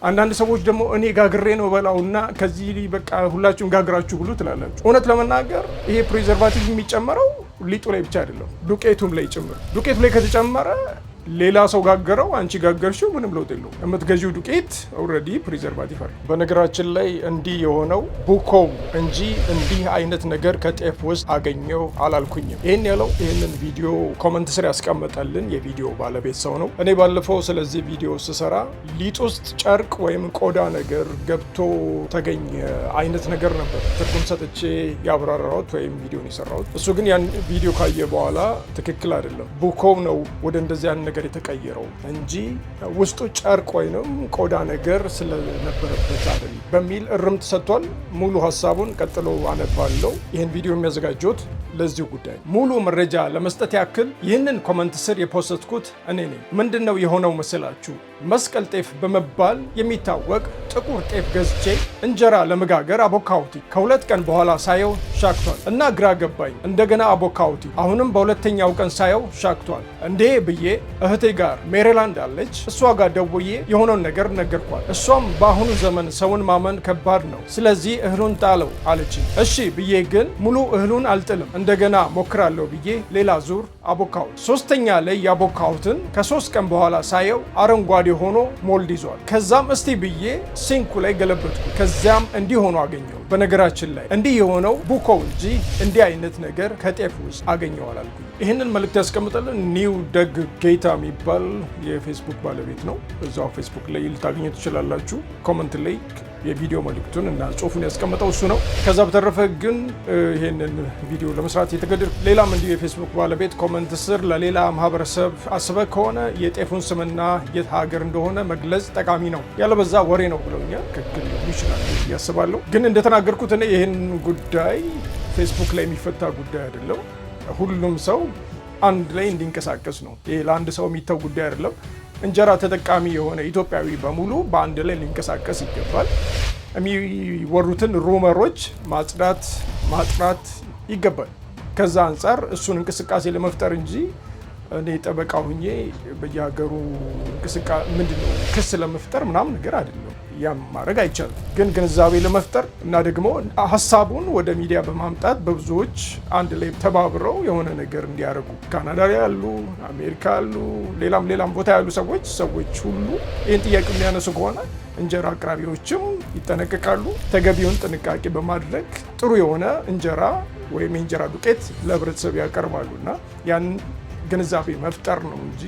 አንዳንድ ሰዎች ደግሞ እኔ ጋግሬ ነው በላውና ከዚህ በቃ ሁላችሁም ጋግራችሁ ብሉ ትላላችሁ። እውነት ለመናገር ይሄ preservative የሚጨመረው ሊጡ ላይ ብቻ አይደለም፣ ዱቄቱም ላይ ጭምር። ዱቄቱ ላይ ከተጨመረ ሌላ ሰው ጋገረው፣ አንቺ ጋገርሽው፣ ምንም ለውጥ የለውም። የምትገዢው ዱቄት already preservative አለ። በነገራችን ላይ እንዲህ የሆነው ቡኮው እንጂ እንዲህ አይነት ነገር ከጤፍ ውስጥ አገኘው አላልኩኝም። ይህን ያለው ይህንን ቪዲዮ comment ስር ያስቀመጠልን የቪዲዮ ባለቤት ሰው ነው። እኔ ባለፈው ስለዚህ ቪዲዮ ስሰራ ሊጥ ውስጥ ጨርቅ ወይም ቆዳ ነገር ገብቶ ተገኘ አይነት ነገር ነበር ትርጉም ሰጥቼ ያብራራሁት ወይም ቪዲዮን የሰራሁት። እሱ ግን ያን ቪዲዮ ካየ በኋላ ትክክል አይደለም፣ ቡኮው ነው ወደ እንደዚህ ያን ነገር የተቀየረው እንጂ ውስጡ ጨርቅ ወይንም ቆዳ ነገር ስለነበረበት አይደለም በሚል እርምት ሰጥቷል። ሙሉ ሀሳቡን ቀጥሎ አነባለሁ። ይህን ቪዲዮ የሚያዘጋጀሁት ለዚሁ ጉዳይ ሙሉ መረጃ ለመስጠት ያክል ይህንን comment ስር የ post ኩት እኔ ነኝ። ምንድን ነው የሆነው መሰላችሁ? መስቀል ጤፍ በመባል የሚታወቅ ጥቁር ጤፍ ገዝቼ እንጀራ ለመጋገር አቦካሁት። ከ2 ቀን በኋላ ሳየው ሻክቷል እና ግራ ገባኝ። እንደገና አቦካሁት። አሁንም በሁለተኛው ቀን ሳየው ሻክቷል። እንዴ ብዬ እህቴ ጋር ሜሪላንድ አለች፣ እሷ ጋር ደውዬ የሆነውን ነገር ነገርኳት። እሷም በአሁኑ ዘመን ሰውን ማመን ከባድ ነው፣ ስለዚህ እህሉን ጣለው አለችኝ። እሺ ብዬ ግን ሙሉ እህሉን አልጥልም፣ እንደገና ሞክራለሁ ብዬ ሌላ ዙር አቦካሁት። ሶስተኛ ላይ ያቦካሁትን ከ3 ቀን በኋላ ሳየው አረንጓዴ ሆኖ mold ይዟል። ከዛም እስቲ ብዬ sink ኡ ላይ ገለበጥኩ። ከዚያም እንዲህ ሆኖ አገኘው። በነገራችን ላይ እንዲህ የሆነው ቡኮው እንጂ እንዲህ አይነት ነገር ከጤፍ ውስጥ አገኘው አላልኩኝ። ይህንን መልእክት ያስቀምጠልን ኒው ደግ ጌታ የሚባል የፌስቡክ ባለቤት ነው። እዛው ፌስቡክ ላይ ልታገኙ ትችላላችሁ። Comment ላይ የቪዲዮ መልእክቱን እና ጽሁፉን ያስቀመጠው እሱ ነው። ከዛ በተረፈ ግን ይህንን ቪዲዮ ለመስራት የተገደድኩ ሌላም እንዲሁ የፌስቡክ ባለቤት comment ስር ለሌላ ማህበረሰብ አስበህ ከሆነ የጤፉን ስምና የት ሀገር እንደሆነ መግለጽ ጠቃሚ ነው፣ ያለበዛ ወሬ ነው ብለውኛል። ትክክል ሊሆኑ ይችላል ብዬ አስባለሁ። ግን እንደተናገርኩት እኔ ይህን ጉዳይ ፌስቡክ ላይ የሚፈታ ጉዳይ አይደለም። ሁሉም ሰው አንድ ላይ እንዲንቀሳቀስ ነው። ይሄ ለአንድ ሰው የሚተው ጉዳይ አይደለም። እንጀራ ተጠቃሚ የሆነ ኢትዮጵያዊ በሙሉ በአንድ ላይ ሊንቀሳቀስ ይገባል። የሚወሩትን rumor ኦች ማጽዳት ማጥራት ይገባል። ከዛ አንጻር እሱን እንቅስቃሴ ለመፍጠር እንጂ እኔ ጠበቃ ሁኜ በየሀገሩ እንቅስቃሴ ምንድን ነው ክስ ለመፍጠር ምናምን ነገር አይደለም። ያም ማድረግ አይቻልም። ግን ግንዛቤ ለመፍጠር እና ደግሞ ሀሳቡን ወደ ሚዲያ በማምጣት በብዙዎች አንድ ላይ ተባብረው የሆነ ነገር እንዲያደርጉ ካናዳ ያሉ፣ አሜሪካ ያሉ፣ ሌላም ሌላም ቦታ ያሉ ሰዎች ሁሉ ይህን ጥያቄ የሚያነሱ ከሆነ እንጀራ አቅራቢዎችም ይጠነቀቃሉ። ተገቢውን ጥንቃቄ በማድረግ ጥሩ የሆነ እንጀራ ወይም የእንጀራ ዱቄት ለህብረተሰብ ያቀርባሉ እና ያን ግንዛቤ መፍጠር ነው እንጂ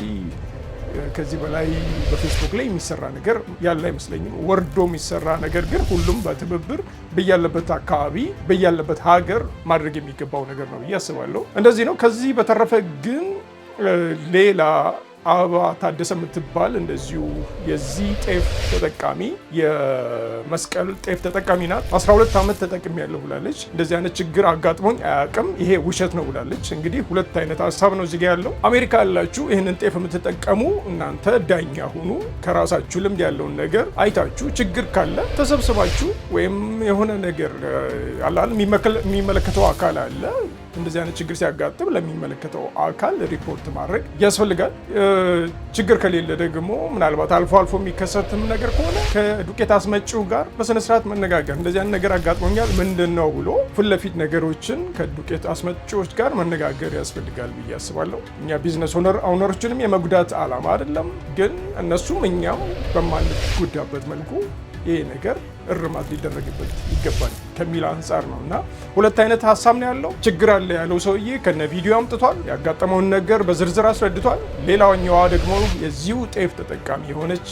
ከዚህ በላይ በፌስቡክ ላይ የሚሰራ ነገር ያለ አይመስለኝም። ወርዶ የሚሰራ ነገር ግን ሁሉም በትብብር በያለበት አካባቢ በያለበት ሀገር ማድረግ የሚገባው ነገር ነው ብዬ አስባለሁ። እንደዚህ ነው። ከዚህ በተረፈ ግን ሌላ አበባ ታደሰ የምትባል እንደዚሁ የዚህ ጤፍ ተጠቃሚ፣ የመስቀል ጤፍ ተጠቃሚ ናት። 12 ዓመት ተጠቅሜያለሁ ብላለች። እንደዚህ አይነት ችግር አጋጥሞኝ አያውቅም፣ ይሄ ውሸት ነው ብላለች። እንግዲህ ሁለት አይነት ሀሳብ ነው እዚጋ ያለው። አሜሪካ ያላችሁ ይህንን ጤፍ የምትጠቀሙ እናንተ ዳኛ ሁኑ። ከራሳችሁ ልምድ ያለውን ነገር አይታችሁ ችግር ካለ ተሰብስባችሁ ወይም የሆነ ነገር አላል የሚመለከተው አካል አለ፣ እንደዚህ አይነት ችግር ሲያጋጥም ለሚመለከተው አካል ሪፖርት ማድረግ ያስፈልጋል። ችግር ከሌለ ደግሞ ምናልባት አልፎ አልፎ የሚከሰትም ነገር ከሆነ ከዱቄት አስመጪው ጋር በስነስርዓት መነጋገር፣ እንደዚህ አይነት ነገር አጋጥሞኛል ምንድን ነው ብሎ ፊት ለፊት ነገሮችን ከዱቄት አስመጪዎች ጋር መነጋገር ያስፈልጋል ብዬ አስባለሁ። እኛ business owner ኦችንም የመጉዳት ዓላማ አይደለም፣ ግን እነሱም እኛም በማንጎዳበት መልኩ ይሄ ነገር እርማት ሊደረግበት ይገባል ከሚል አንጻር ነው እና ሁለት አይነት ሀሳብ ነው ያለው። ችግር አለ ያለው ሰውዬ ከነ ቪዲዮ አምጥቷል፣ ያጋጠመውን ነገር በዝርዝር አስረድቷል። ሌላኛዋ ደግሞ የዚሁ ጤፍ ተጠቃሚ የሆነች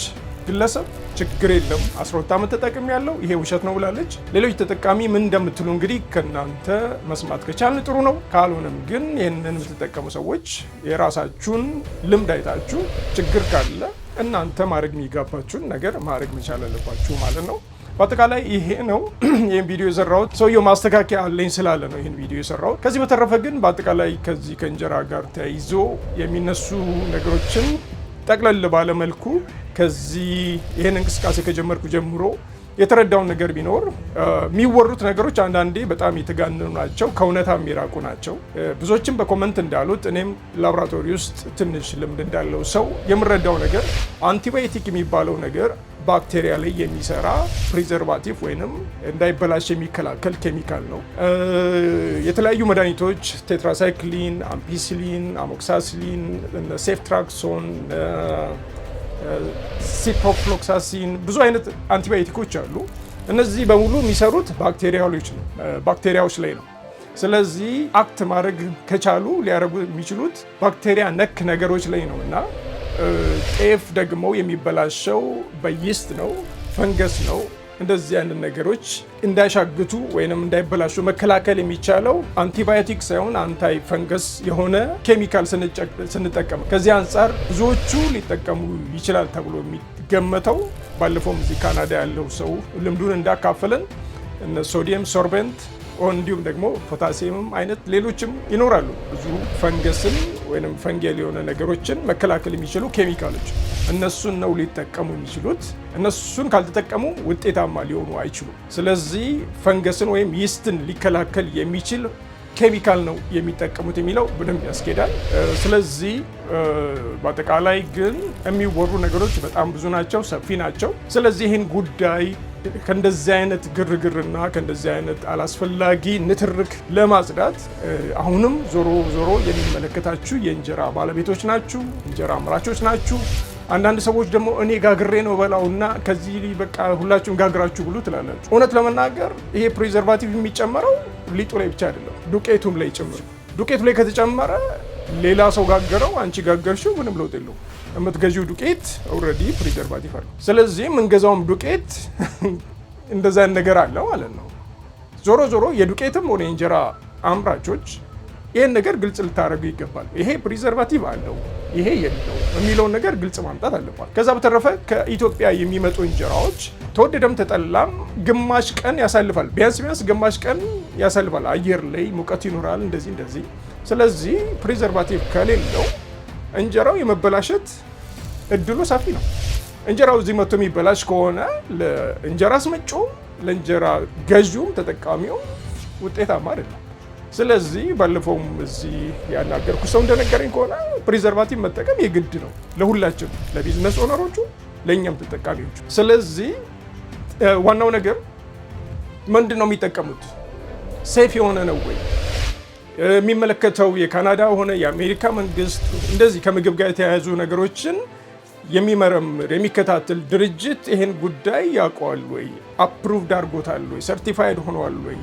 ግለሰብ ችግር የለም፣ 12 ዓመት ተጠቅሜያለሁ፣ ይሄ ውሸት ነው ብላለች። ሌሎች ተጠቃሚ ምን እንደምትሉ እንግዲህ ከእናንተ መስማት ከቻልን ጥሩ ነው። ካልሆነም ግን ይህንን የምትጠቀሙ ሰዎች የራሳችሁን ልምድ አይታችሁ ችግር ካለ እናንተ ማድረግ የሚገባችሁን ነገር ማድረግ መቻል አለባችሁ ማለት ነው። በአጠቃላይ ይሄ ነው። ይህን ቪዲዮ የሰራሁት ሰውየው ማስተካከያ አለኝ ስላለ ነው ይህን ቪዲዮ የሰራሁት። ከዚህ በተረፈ ግን በአጠቃላይ ከዚህ ከእንጀራ ጋር ተያይዞ የሚነሱ ነገሮችን ጠቅለል ባለ መልኩ ከዚህ ይህን እንቅስቃሴ ከጀመርኩ ጀምሮ የተረዳውን ነገር ቢኖር የሚወሩት ነገሮች አንዳንዴ በጣም የተጋነኑ ናቸው፣ ከእውነታ የሚራቁ ናቸው። ብዙዎችም በ comment እንዳሉት እኔም ላቦራቶሪ ውስጥ ትንሽ ልምድ እንዳለው ሰው የምረዳው ነገር አንቲባዮቲክ የሚባለው ነገር ባክቴሪያ ላይ የሚሰራ preservative ወይንም እንዳይበላሽ የሚከላከል ኬሚካል ነው። የተለያዩ መድኃኒቶች tetracycline፣ ampicillin፣ amoxicillin፣ ceftriaxone፣ ciprofloxacin ብዙ አይነት አንቲባዮቲኮች አሉ። እነዚህ በሙሉ የሚሰሩት ባክቴሪያዎች ላይ ነው። ስለዚህ act ማድረግ ከቻሉ ሊያደርጉ የሚችሉት ባክቴሪያ ነክ ነገሮች ላይ ነው እና ጤፍ ደግሞ የሚበላሸው በ yeast ነው፣ ፈንገስ ነው። እንደዚህ አይነት ነገሮች እንዳይሻግቱ ወይንም እንዳይበላሹ መከላከል የሚቻለው አንቲባዮቲክ ሳይሆን anti fungus የሆነ ኬሚካል ስንጠቀም። ከዚህ አንጻር ብዙዎቹ ሊጠቀሙ ይችላል ተብሎ የሚገመተው ባለፈውም እዚህ ካናዳ ያለው ሰው ልምዱን እንዳካፈለን እነ sodium sorbate እንዲሁም ደግሞ ፖታሲየምም አይነት ሌሎችም ይኖራሉ። ብዙ ፈንገስን ወይም fungal የሆነ ነገሮችን መከላከል የሚችሉ ኬሚካሎች እነሱን ነው ሊጠቀሙ የሚችሉት። እነሱን ካልተጠቀሙ ውጤታማ ሊሆኑ አይችሉም። ስለዚህ ፈንገስን ወይም yeast ን ሊከላከል የሚችል ኬሚካል ነው የሚጠቀሙት የሚለው በደንብ ያስኬዳል። ስለዚህ በአጠቃላይ ግን የሚወሩ ነገሮች በጣም ብዙ ናቸው፣ ሰፊ ናቸው። ስለዚህ ይህን ጉዳይ ከእንደዚህ አይነት ግርግርና ከእንደዚህ አይነት አላስፈላጊ ንትርክ ለማጽዳት አሁንም ዞሮ ዞሮ የሚመለከታችሁ የእንጀራ ባለቤቶች ናችሁ፣ እንጀራ አምራቾች ናችሁ። አንዳንድ ሰዎች ደግሞ እኔ ጋግሬ ነው በላውና ከዚህ በቃ ሁላችሁም ጋግራችሁ ብሉ ትላላችሁ። እውነት ለመናገር ይሄ preservative የሚጨመረው ሊጡ ላይ ብቻ አይደለም፣ ዱቄቱም ላይ ጭምር። ዱቄቱ ላይ ከተጨመረ ሌላ ሰው ጋገረው፣ አንቺ ጋገርሽው፣ ምንም ለውጥ የለውም። የምትገዢው ዱቄት already preservative አለው። ስለዚህ የምንገዛውም ዱቄት እንደዛ ነገር አለ ማለት ነው። ዞሮ ዞሮ የዱቄትም ሆነ የእንጀራ አምራቾች ይህን ነገር ግልጽ ልታደርጉ ይገባል። ይሄ preservative አለው፣ ይሄ የለው የሚለውን ነገር ግልጽ ማምጣት አለባት። ከዛ በተረፈ ከኢትዮጵያ የሚመጡ እንጀራዎች ተወደደም ተጠላም ግማሽ ቀን ያሳልፋል። ቢያንስ ቢያንስ ግማሽ ቀን ያሳልፋል። አየር ላይ ሙቀት ይኖራል፣ እንደዚህ እንደዚህ። ስለዚህ preservative ከሌለው እንጀራው የመበላሸት እድሉ ሰፊ ነው። እንጀራው እዚህ መጥቶ የሚበላሽ ከሆነ ለእንጀራ አስመጪውም ለእንጀራ ገዢውም ተጠቃሚውም ውጤታማ አይደለም። ስለዚህ ባለፈውም እዚህ ያናገርኩ ሰው እንደነገረኝ ከሆነ preservative መጠቀም የግድ ነው ለሁላችን፣ ለ business owner ኦቹ፣ ለእኛም ተጠቃሚዎቹ። ስለዚህ ዋናው ነገር ምንድን ነው የሚጠቀሙት? safe የሆነ ነው ወይ? የሚመለከተው የካናዳ ሆነ የአሜሪካ መንግስት እንደዚህ ከምግብ ጋር የተያያዙ ነገሮችን የሚመረምር የሚከታተል ድርጅት ይህን ጉዳይ ያውቀዋል ወይ? approved አድርጎታል ወይ? certified ሆኗል ወይ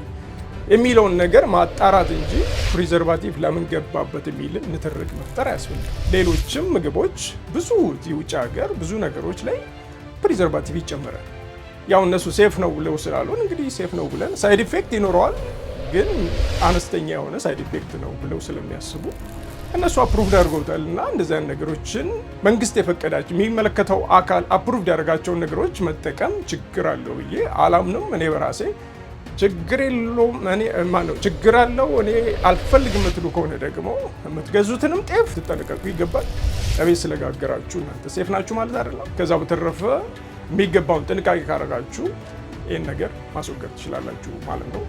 የሚለውን ነገር ማጣራት እንጂ preservative ለምን ገባበት የሚል ንትርክ መፍጠር አያስፈልግም። ሌሎችም ምግቦች ብዙ ውጭ ሀገር ብዙ ነገሮች ላይ preservative ይጨመራል። ያው እነሱ safe ነው ብለው ስላሉን እንግዲህ safe ነው ብለን side effect ይኖረዋል፣ ግን አነስተኛ የሆነ side effect ነው ብለው ስለሚያስቡ እነሱ approved አድርገውታል። እና እንደዚህ አይነት ነገሮችን መንግስት የፈቀዳቸው የሚመለከተው አካል approved ያደረጋቸውን ነገሮች መጠቀም ችግር አለው ብዬ አላምንም። እኔ በራሴ ችግር የለውም። እኔ ማነው ችግር አለው እኔ አልፈልግም የምትሉ ከሆነ ደግሞ የምትገዙትንም ጤፍ ትጠነቀቁ ይገባል። እቤት ስለጋገራችሁ እናንተ safe ናችሁ ማለት አይደለም። ከዛ በተረፈ የሚገባውን ጥንቃቄ ካደረጋችሁ ይህን ነገር ማስወገድ ትችላላችሁ ማለት ነው።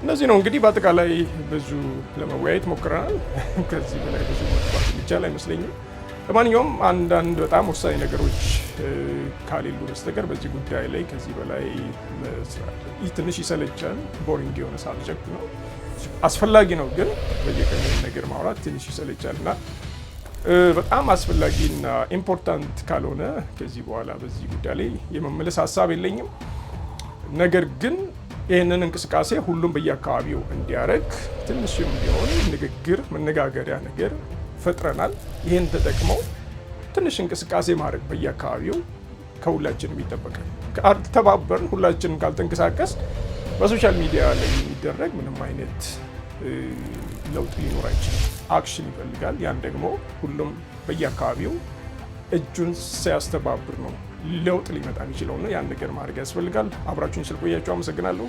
እነዚህ ነው እንግዲህ በአጠቃላይ ብዙ ለመወያየት ሞክረናል። ከዚህ በላይ ብዙ መግባት የሚቻል አይመስለኝም። ለማንኛውም አንዳንድ በጣም ወሳኝ ነገሮች ካሌሉ በስተቀር በዚህ ጉዳይ ላይ ከዚህ በላይ ትንሽ ይሰለቻል። boring የሆነ subject ነው። አስፈላጊ ነው፣ ግን በየቀኑ ነገር ማውራት ትንሽ ይሰለቻል እና በጣም አስፈላጊና important ካልሆነ ከዚህ በኋላ በዚህ ጉዳይ ላይ የመመለስ ሀሳብ የለኝም። ነገር ግን ይህንን እንቅስቃሴ ሁሉም በየአካባቢው እንዲያደርግ ትንሽም ቢሆን ንግግር፣ መነጋገሪያ ነገር ፈጥረናል። ይህን ተጠቅመው ትንሽ እንቅስቃሴ ማድረግ በየአካባቢው ከሁላችንም ይጠበቃል። ካልተባበርን፣ ሁላችንም ካልተንቀሳቀስ በ social media ላይ የሚደረግ ምንም አይነት ለውጥ ሊኖር አይችልም። action ይፈልጋል። ያን ደግሞ ሁሉም በየአካባቢው እጁን ሲያስተባብር ነው ለውጥ ሊመጣ የሚችለውና ያን ነገር ማድረግ ያስፈልጋል። አብራችሁኝ ስለቆያችሁ አመሰግናለሁ።